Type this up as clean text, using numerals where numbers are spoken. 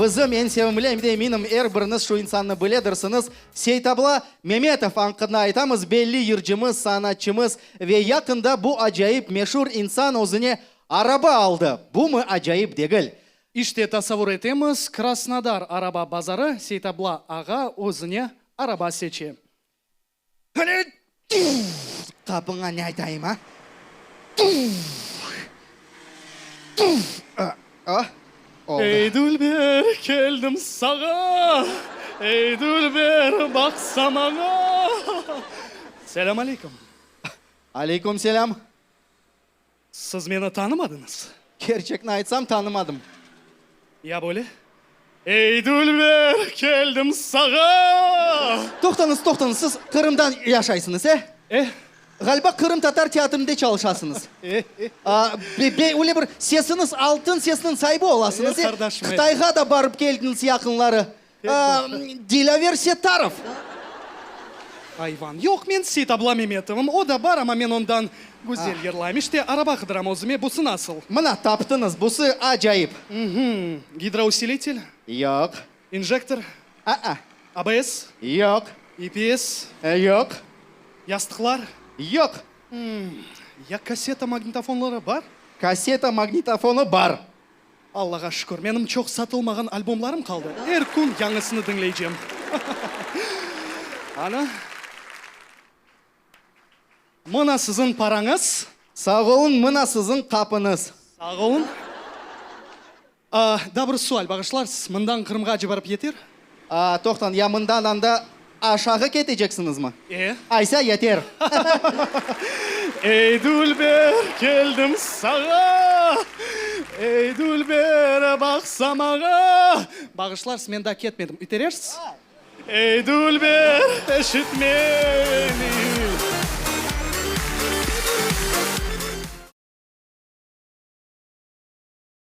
Bizim eñ sevimli, em de eminim, er biriñiz şu insannı biledirsiñiz, Seytabla Memetov aqqında aytamız, belli yırcımız, sanatçımız ve yaqında bu acayip meşur insan özüne araba aldı. Bumı acayip degil? İşte, tasavur etemiz, Krasnodar araba bazarı, Seytabla ağa özüne araba seçe. Qapıña ne aytayım, a? Oldı. Ey dülber, keldim sağa, Ey dülber, baqsa maña. Selâm aleyküm. Aleyküm selâm. Siz meni tanımadıñız? Kerçekni aytsam, tanımadım. Ya böyle? Ey, dülber, keldim sağa! Toqtañız, toqtañız, siz Qırımdan yaşaysıñız, e? E. Ğaliba qırımtatar teatrinde çalışasıñız. E, e. Be, be, öyle bir sesiñiz, altın sesniñ saibi olasıñız, e? E, qardaşım, e. Qıtayğa da barıp keldiñiz yaqınları. Dilâver Settarov. Ayvan. Yoq, men Seytabla Memetovım. O da bar, amma men ondan güzel yırlayım. İşte, araba qıdıram özüme. Busı nasıl? Mına, taptıñız. Busı acayip. Mhmm. Gidrousilitelь? Yoq. İnjektor? A-a. ABS? Yoq. İPS? Yoq. Yastıqlar? Yoq. Mmm. Ya kasseta magnitofonları bar? Kasseta magnitofonı bar. Allağa şükür, menim çoq satılmağan albomlarım qaldı. Er kün yañısını diñleycem. Ana. Mına siziñ parañız. Sağ olun, mına siziñ qapıñız. Sağ olun. A, daa bir sual, bağışlarsız, mından Qırımğa barıp yeter? A, toqtan, ya mından anda aşağı keteceksiñizmi? E. Aysa yeter. Ey dülber, keldim sağa, Ey dülber, baqsa maña. Bağışlarsız, men daa ketmedim, iterersiz? Ey dülber, eşit meni.